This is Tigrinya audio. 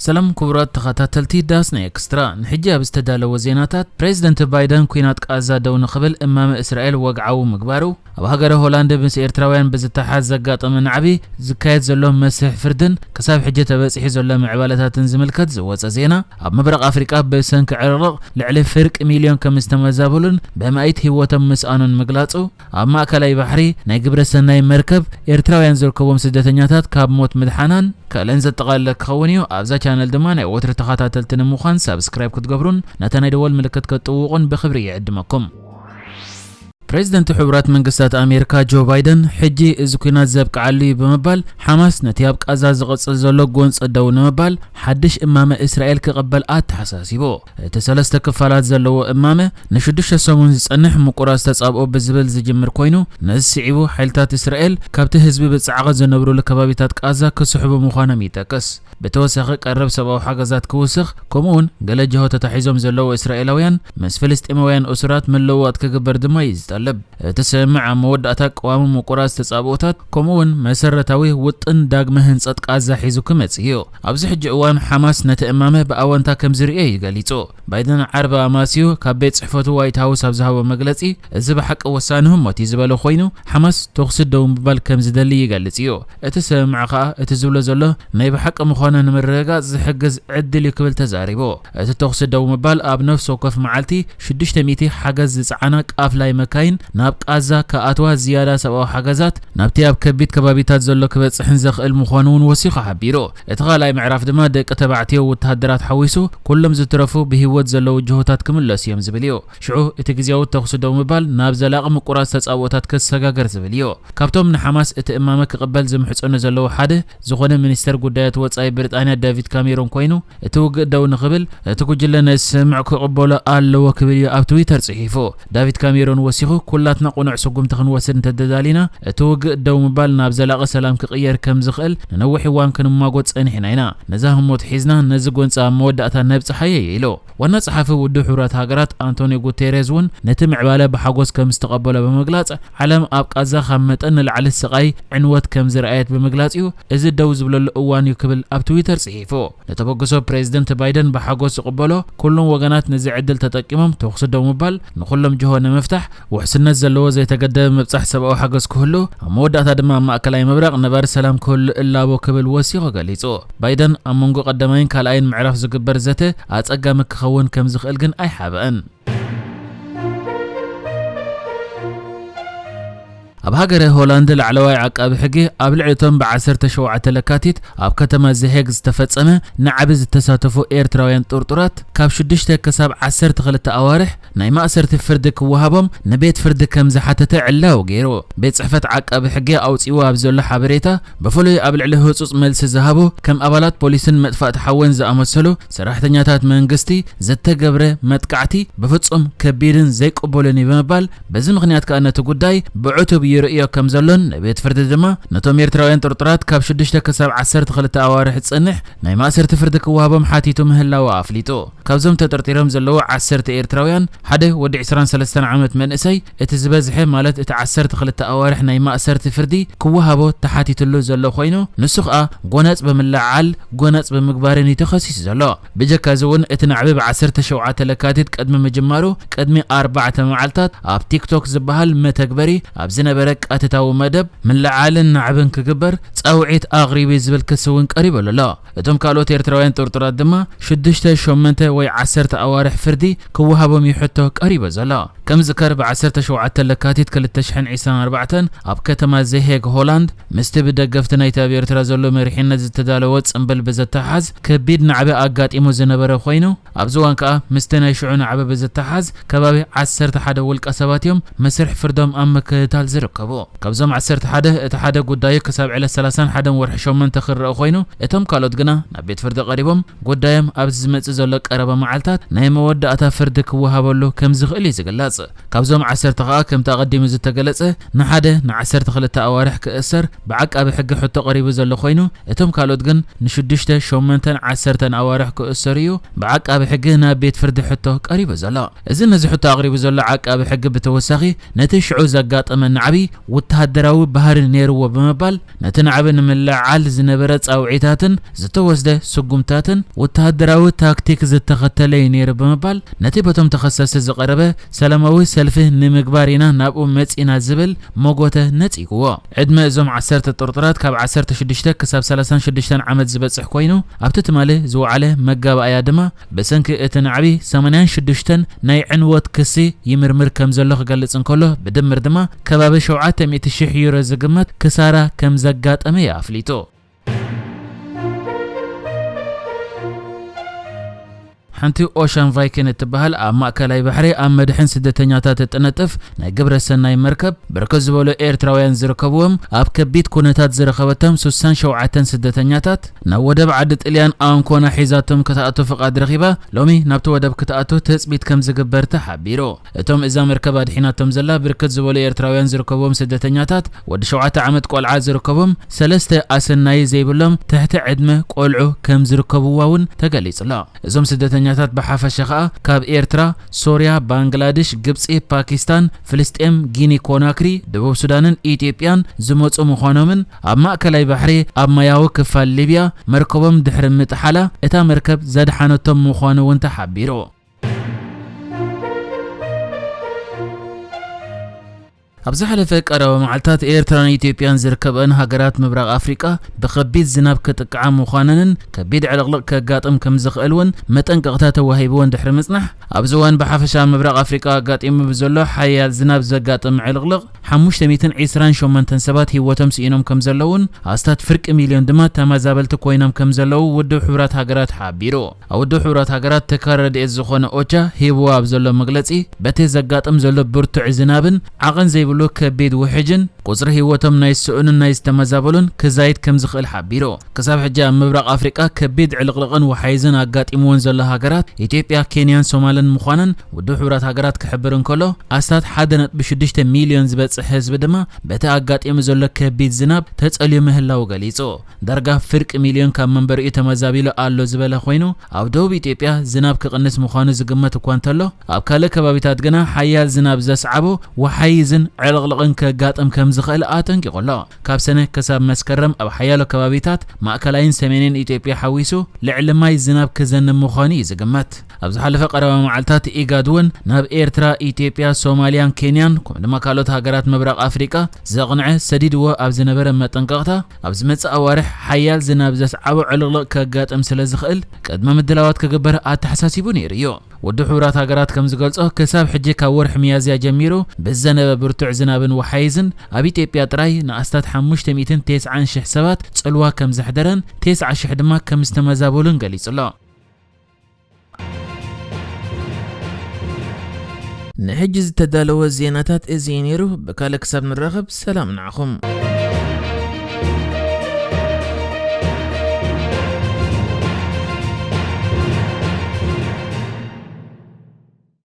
ሰላም ክቡራት ተኸታተልቲ ዳስ ናይ ኤክስትራ፣ ንሕጂ ኣብ ዝተዳለወ ዜናታት፣ ፕሬዚደንት ባይደን ኲናት ቃዛ ደው ንኽብል እማመ እስራኤል ወግዓዊ ምግባሩ፣ ኣብ ሃገረ ሆላንድ ምስ ኤርትራውያን ብዝተሓዝ ዘጋጠመ ናዕቢ ዝካየድ ዘሎ መስርሕ ፍርድን ክሳብ ሕጂ ተበጺሑ ዘሎ ምዕባለታትን ዝምልከት ዝወጸ ዜና፣ ኣብ ምብራቕ ኣፍሪቃ ብሰንኪ ዕርቕርቕ ልዕሊ ፍርቂ ሚልዮን ከም ዝተመዛበሉን ብኣማኢት ህይወቶም ምስኣኑን ምግላጹ፣ ኣብ ማእከላይ ባሕሪ ናይ ግብረ ሰናይ መርከብ ኤርትራውያን ዝርከቦም ስደተኛታት ካብ ሞት ምድሓናን ካልእን ዘጠቓለለ ክኸውን እዩ። ኣብዛ ቻነል ድማ ናይ ወትሪ ተኸታተልቲ ንምዃን ሳብስክራይብ ክትገብሩን ነታ ናይ ደወል ምልክት ክትጥውቑን ብኽብሪ ይዕድመኩም። ፕሬዚደንት ሕቡራት መንግስታት ኣሜሪካ ጆ ባይደን፣ ሕጂ እዚ ኲናት ዘብቅዓሉ እዩ ብምባል፣ ሓማስ ነቲ ኣብ ቃዛ ዝቕጽል ዘሎ ጎንጺ ደው ንምባል ሓድሽ እማመ እስራኤል ክቕበል ኣተሓሳሲቡ። እቲ ሰለስተ ክፋላት ዘለዎ እማመ፣ ንሽዱሽተ ሰሙን ዝጸንሕ ምቁራጽ ተጻብኦ ብዝብል ዝጅምር ኮይኑ፣ ነዚ ስዒቡ ሓይልታት እስራኤል ካብቲ ህዝቢ ብጻዕቒ ዝነብሩሉ ከባቢታት ቃዛ ክስሕቡ ምዃኖም ይጠቅስ። ብተወሳኺ፣ ቀረብ ሰብኣዊ ሓገዛት ክውስኽ፣ ከምኡውን ገለ ጅሆ ተታሒዞም ዘለዉ እስራኤላውያን ምስ ፍልስጤማውያን እሱራት ምልውዋጥ ክግበር ድማ እዩ ዝጠልብ። እቲ ስምምዕ ኣብ መወዳእታ ቀዋሚ ምቁራጽ ተጻብኦታት፣ ከምኡውን መሰረታዊ ውጥን ዳግመ ህንጸት ቃዛ ሒዙ ክመጽእ እዩ። ኣብዚ ሕጂ እዋን፣ ሓማስ ነቲ እማመ ብኣወንታ ከም ዝርእዮ እዩ ገሊጹ። ባይደን ዓርቢ ኣማስዩ ካብ ቤት ጽሕፈቱ ዋይት ሃውስ ኣብ ዝሃቦ መግለጺ፣ እዚ ብሓቂ ወሳኒ ህሞት እዩ ዝበለ ኮይኑ፣ ሓማስ ተኹሲ ደው ምባል ከም ዝደሊ ይገልጽ እዩ። እቲ ስምምዕ ከኣ እቲ ዝብሎ ዘሎ ናይ ብሓቂ ምዃኑ ንምርግጋጽ ዝሕግዝ ዕድል እዩ ክብል ተዛሪቡ። እቲ ተኹሲ ደው ምባል ኣብ ነፍሲ ወከፍ መዓልቲ ሽዱሽተ ሚእቲ ሓገዝ ዝጸዓና ቃፍላይ መካይን ናብ ቃዛ ክኣትዋ፣ ዝያዳ ሰብኣዊ ሓገዛት ናብቲ ኣብ ከቢድ ከባቢታት ዘሎ ክበጽሕን ዘኽእል ምዃኑ እውን ወሲኹ ሓቢሩ። እቲ ካልኣይ ምዕራፍ ድማ ደቂ ተባዕትዮ ወተሃደራት ሓዊሱ ኩሎም ዝትረፉ ብህይወት ዘለዉ ጅሆታት ክምለሱ እዮም ዝብል እዩ። ሽዑ እቲ ግዝያዊ ተኹሲ ደው ምባል ናብ ዘላቒ ምቁራጽ ተጻብኦታት ክሰጋገር ዝብል እዩ። ካብቶም ንሓማስ እቲ እማመ ክቕበል ዝምሕጸኑ ዘለዉ ሓደ ዝኾነ ሚኒስተር ጉዳያት ወጻኢ ብሪጣንያ ዳቪድ ካሜሮን ኮይኑ፣ እቲ ውግእ ደው ንኽብል እቲ ጉጅለ ነዚ ስምምዕ ክቕበሎ ኣለዎ ክብል እዩ ኣብ ትዊተር ጽሒፉ። ዳቪድ ካሜሮን ወሲኹ፣ ኩላትና ቅኑዕ ስጉምቲ ክንወስድ እንተደዳሊና፣ እቲ ውግእ ደው ምባል ናብ ዘላቒ ሰላም ክቕየር ከም ዝኽእል ንነዊሕ እዋን ክንማጎት ጸኒሕና ኢና። ነዛ ህሞት ሒዝና ነዚ ጎንጺ ኣብ መወዳእታ ነብጽሓዮ ኢሉ። ዋና ጸሓፊ ውድብ ሕቡራት ሃገራት ኣንቶኒዮ ጉቴሬዝ እውን ነቲ ምዕባለ ብሓጎስ ከም ዝተቐበሎ ብምግላጽ፣ ዓለም ኣብ ቃዛ ካብ መጠን ንላዕሊ ስቓይ ዕንወት ከም ዝረኣየት ብምግላጽ እዩ እዚ ደው ዝብለሉ እዋን እዩ ክብል ኣብ ትዊተር ጽሒፉ። ንተበግሶ ፕሬዚደንት ባይደን ብሓጎስ ዝቕበሎ፣ ኩሎም ወገናት ነዚ ዕድል ተጠቂሞም ተኹሲ ደው ምባል፣ ንኹሎም ጅሆ ንምፍታሕ ውሕስነት ዘለዎ ዘይተገደበ ምብጻሕ ሰብኣዊ ሓገዝ ክህሉ፣ ኣብ መወዳእታ ድማ ኣብ ማእከላይ ምብራቕ ነባሪ ሰላም ክህሉ እላቦ ክብል ወሲኹ ገሊጹ። ባይደን ኣብ መንጎ ቀዳማይን ካልኣይን ምዕራፍ ዝግበር ዘተ ኣጸጋሚ ክኸውን ከም ዝኽእል ግን ኣይሓብአን። ኣብ ሃገረ ሆላንድ ላዕለዋይ ዓቃቢ ሕጊ ኣብ ልዕሊ እቶም ብ ዓሰርተ ሸውዓተ ለካቲት ኣብ ከተማ ዘሄግ ዝተፈጸመ ናዕቢ ዝተሳተፉ ኤርትራውያን ጥርጡራት ካብ ሽዱሽተ ክሳብ ዓሰርተ ክልተ ኣዋርሕ ናይ ማእሰርቲ ፍርዲ ክወሃቦም ንቤት ፍርዲ ከም ዝሓተተ ዕላዊ ገይሩ። ቤት ጽሕፈት ዓቃቢ ሕጊ ኣውጺኡ ኣብ ዘሎ ሓበሬታ፣ ብፍሉይ ኣብ ልዕሊ ህጹጽ መልሲ ዝሃቡ ከም ኣባላት ፖሊስን መጥፋእቲ ሓውን ዝኣመሰሉ ሰራሕተኛታት መንግስቲ ዝተገብረ መጥቃዕቲ ብፍጹም ከቢድን ዘይቅበሉን እዩ ብምባል፣ በዚ ምኽንያት ከኣ ነቲ ጉዳይ ብዕቱብ ይርእዮ ከም ዘሎን ንቤት ፍርዲ ድማ ነቶም ኤርትራውያን ጥርጡራት ካብ ሽዱሽተ ክሳብ ዓሰርተ ክልተ ኣዋርሕ ዝጸንሕ ናይ ማእሰርቲ ፍርዲ ክወሃቦም ሓቲቱ ምህላዉ ኣፍሊጡ። ካብዞም ተጠርጢሮም ዘለዉ ዓሰርተ ኤርትራውያን፣ ሓደ ወዲ ዕስራን ሰለስተን ዓመት መንእሰይ፣ እቲ ዝበዝሐ ማለት እቲ ዓሰርተ ክልተ ኣዋርሕ ናይ ማእሰርቲ ፍርዲ ክወሃቦ ተሓቲትሉ ዘሎ ኮይኑ፣ ንሱ ከኣ ጎነጽ ብምልዓል፣ ጎነጽ ብምግባርን እዩ ተኸሲሱ ዘሎ። ብጀካ እዚ እውን እቲ ናዕቢ ብ ዓሰርተ ሸውዓተ ለካቲት ቅድሚ ምጅማሩ ቅድሚ ኣርባዕተ መዓልታት ኣብ ቲክቶክ ዝበሃል መተግበሪ ኣብ ዝነበረ ቀጥታዊ መደብ ምልዓልን ናዕብን ክግበር ጻውዒት ኣቕሪቡ ዝብል ክሲ እውን ቀሪበሉ ኣሎ። እቶም ካልኦት ኤርትራውያን ጥርጡራት ድማ ሽዱሽተ፣ ሸሞንተ ወይ ዓሰርተ ኣዋርሕ ፍርዲ ክወሃቦም እዩ ሕቶ ቀሪቡ ዘሎ። ከም ዝዝከር ብ ዓሰርተ ሸውዓተ ለካቲት ክልተ ሽሕን ዕስራን ኣርባዕተን ኣብ ከተማ ዘሄግ ሆላንድ ምስቲ ብደገፍቲ ናይቲ ኣብ ኤርትራ ዘሎ መሪሕነት ዝተዳለወ ጽምብል ብዘተሓዝ ከቢድ ናዕቢ ኣጋጢሙ ዝነበረ ኮይኑ፣ ኣብዚ እዋን ከኣ ምስቲ ናይ ሽዑ ናዕቢ ብዝተሓዝ ከባቢ ዓሰርተ ሓደ ውልቀ ሰባት እዮም መስርሕ ፍርዶም ኣብ ምክትታል ዝርከቡ። ካብዞም ዓሰርተ ሓደ እቲ ሓደ ጉዳዩ ክሳብ ዕለት ሰላሳን ሓደን ወርሒ ሸሞንተ ክረአ ኮይኑ፣ እቶም ካልኦት ግና ናብ ቤት ፍርዲ ቀሪቦም ጉዳዮም ኣብዚ ዝመጽእ ዘሎ ቀረባ መዓልታት ናይ መወዳእታ ፍርዲ ክወሃበሉ ከም ዝኽእል እዩ ዝግለጽ። ካብዞም ዓሰርተ ከኣ ከምቲ ኣቐዲሙ ዝተገለጸ ንሓደ ንዓሰርተ ክልተ ኣዋርሕ ክእሰር ብዓቃቢ ሕጊ ሕቶ ቀሪቡ ዘሎ ኮይኑ፣ እቶም ካልኦት ግን ንሽዱሽተ፣ ሸሞንተን ዓሰርተን ኣዋርሕ ክእሰሩ እዩ ብዓቃቢ ሕጊ ናብ ቤት ፍርዲ ሕቶ ቀሪቡ ዘሎ። እዚ ነዚ ሕቶ ኣቕሪቡ ዘሎ ዓቃቢ ሕጊ ብተወሳኺ ነቲ ሽዑ ዘጋጠመ ናዕቢ ወተሃደራዊ ባህሪ ነይርዎ ብምባል፣ ነቲ ናዕቢ ንምልዕዓል ዝነበረ ጻውዒታትን ዝተወስደ ስጉምታትን ወተሃደራዊ ታክቲክ ዝተኸተለ እዩ ነይሩ ብምባል፣ ነቲ በቶም ተኸሰስቲ ዝቐረበ ሰላማዊ ሰልፊ ንምግባር ኢና ናብኡ መጺና ዝብል መጎተ ነጺግዎ። ዕድመ እዞም ዓሰርተ ጥርጡራት ካብ ዓሰርተ ሽዱሽተ ክሳብ ሰላሳን ሽዱሽተን ዓመት ዝበጽሕ ኮይኑ፣ ኣብቲ ትማሊ ዝወዓለ መጋባእያ ድማ ብሰንኪ እቲ ናዕቢ ሰማንያን ሽዱሽተን ናይ ዕንወት ክሲ ይምርምር ከም ዘሎ ክገልጽ እንከሎ፣ ብድምር ድማ ከባቢ ሸውዓተ ሚእቲ ሽሕ ዩሮ ዝግመት ክሳራ ከም ዘጋጠመ እዩ ኣፍሊጡ። ሓንቲ ኦሻን ቫይኪን እትበሃል ኣብ ማእከላይ ባሕሪ ኣብ መድሕን ስደተኛታት እትነጥፍ ናይ ግብረ ሰናይ መርከብ፣ ብርክት ዝበሉ ኤርትራውያን ዝርከብዎም፣ ኣብ ከቢድ ኩነታት ዝረኸበቶም ሱሳን ሸውዓተን ስደተኛታት ናብ ወደብ ዓዲ ጥልያን ኣንኮና ሒዛቶም ክትኣቱ ፍቓድ ረኺባ፣ ሎሚ ናብቲ ወደብ ክትኣቱ ትጽቢት ከም ዝግበር ተሓቢሩ። እቶም እዛ መርከብ ኣድሒናቶም ዘላ ብርክት ዝበሉ ኤርትራውያን ዝርከብዎም ስደተኛታት፣ ወዲ ሸውዓተ ዓመት ቆልዓ ዝርከቦም፣ ሰለስተ ኣሰናይ ዘይብሎም ትሕቲ ዕድመ ቆልዑ ከም ዝርከብዋ እውን ተገሊጹ ኣሎ። እዞም ስደተኛታት ብሓፈሻ ከኣ ካብ ኤርትራ፣ ሶርያ፣ ባንግላድሽ፣ ግብጺ፣ ፓኪስታን፣ ፍልስጤም፣ ጊኒ ኮናክሪ፣ ደቡብ ሱዳንን ኢትዮጵያን ዝመጹ ምዃኖምን ኣብ ማእከላይ ባሕሪ ኣብ ማያዊ ክፋል ሊብያ መርከቦም ድሕሪ ምጥሓላ እታ መርከብ ዘድሓነቶም ምዃኑ እውን ተሓቢሩ። ኣብ ዝሓለፈ ቀረባ መዓልታት ኤርትራን ኢትዮጵያን ዝርከበን ሃገራት ምብራቕ ኣፍሪቃ ብኸቢድ ዝናብ ክጥቅዓ ምዃነንን ከቢድ ዕልቕልቕ ከጋጥም ከም ዝኽእል እውን መጠንቀቕታ ተዋሂብወን ድሕሪ ምጽናሕ፣ ኣብዚ እዋን ብሓፈሻ ኣብ ምብራቕ ኣፍሪቃ ኣጋጢሙ ብዘሎ ሓያል ዝናብ ዘጋጥም ዕልቕልቕ ሓሙሽተ ሚእትን ዕስራን ሸሞንተን ሰባት ህይወቶም ስኢኖም ከም ዘለውን ኣስታት ፍርቂ ሚልዮን ድማ ተመዛበልቲ ኮይኖም ከም ዘለዉ ውድብ ሕቡራት ሃገራት ሓቢሩ። ኣብ ውድብ ሕቡራት ሃገራት ትካል ረድኤት ዝኾነ ኦቻ ሂብዎ ኣብ ዘሎ መግለጺ፣ በቲ ዘጋጥም ዘሎ ብርቱዕ ዝናብን ዓቐን ዘይብሉ ከቢድ ውሕጅን፣ ቁጽሪ ህይወቶም ናይ ዝስእኑን ናይ ዝተመዛበሉን ክዛይድ ከም ዝኽእል ሓቢሩ። ክሳብ ሕጂ ኣብ ምብራቕ ኣፍሪቃ ከቢድ ዕልቕልቕን ወሓይዝን ኣጋጢምወን ዘሎ ሃገራት ኢትዮጵያ፣ ኬንያን ሶማልን ምዃነን ውድብ ሕቡራት ሃገራት ክሕብር እንከሎ፣ ኣስታት ሓደ ነጥቢ ሽዱሽተ ሚልዮን ዝበጽሕ ህዝቢ ድማ በቲ ኣጋጢሙ ዘሎ ከቢድ ዝናብ ተጸልዩ ምህላዉ ገሊጹ። ዳርጋ ፍርቂ ሚልዮን ካብ መንበሪኡ ተመዛቢሉ ኣሎ ዝበለ ኮይኑ፣ ኣብ ደቡብ ኢትዮጵያ ዝናብ ክቕንስ ምዃኑ ዝግመት እኳ እንተሎ፣ ኣብ ካልእ ከባቢታት ግና ሓያል ዝናብ ዘስዓቦ ወሓይዝን ዕልቕልቕን ከጋጥም ከም ዝኽእል ኣጠንቂቑ ኣሎ። ካብ ሰነ ክሳብ መስከረም ኣብ ሓያሎ ከባቢታት ማእከላይን ሰሜንን ኢትዮጵያ ሓዊሱ ልዕሊ ማይ ዝናብ ክዘንብ ምዃኑ እዩ ዝግመት። ኣብ ዝሓለፈ ቀረባ መዓልታት ኢጋድ እውን ናብ ኤርትራ፣ ኢትዮጵያ፣ ሶማልያን ኬንያን ከምኡ ድማ ካልኦት ሃገራት ምብራቕ ኣፍሪቃ ዘቕንዐ ሰዲድዎ ኣብ ዝነበረ መጠንቀቕታ፣ ኣብ ዝመጽእ ኣዋርሕ ሓያል ዝናብ ዘስዓቦ ዕልቕልቕ ከጋጥም ስለ ዝኽእል ቅድመ ምድላዋት ክግበር ኣተሓሳሲቡ ነይሩ እዩ። ውድብ ሕቡራት ሃገራት ከም ዝገልጾ፣ ክሳብ ሕጂ ካብ ወርሒ ሚያዝያ ጀሚሩ ብዝዘነበ ብርቱዕ ዝናብን ወሓይዝን ኣብ ኢትዮጵያ ጥራይ ንኣስታት ሓሙሽተ ሚእትን ተስዓን ሽሕ ሰባት ጽልዋ ከም ዘሕደረን ተስዓ ሽሕ ድማ ከም ዝተመዛበሉን ገሊጹ ኣሎ። ንሕጂ ዝተዳለወ ዜናታት እዚ እዩ ነይሩ። ብካልእ ክሳብ ንራኸብ ሰላም ንዓኹም።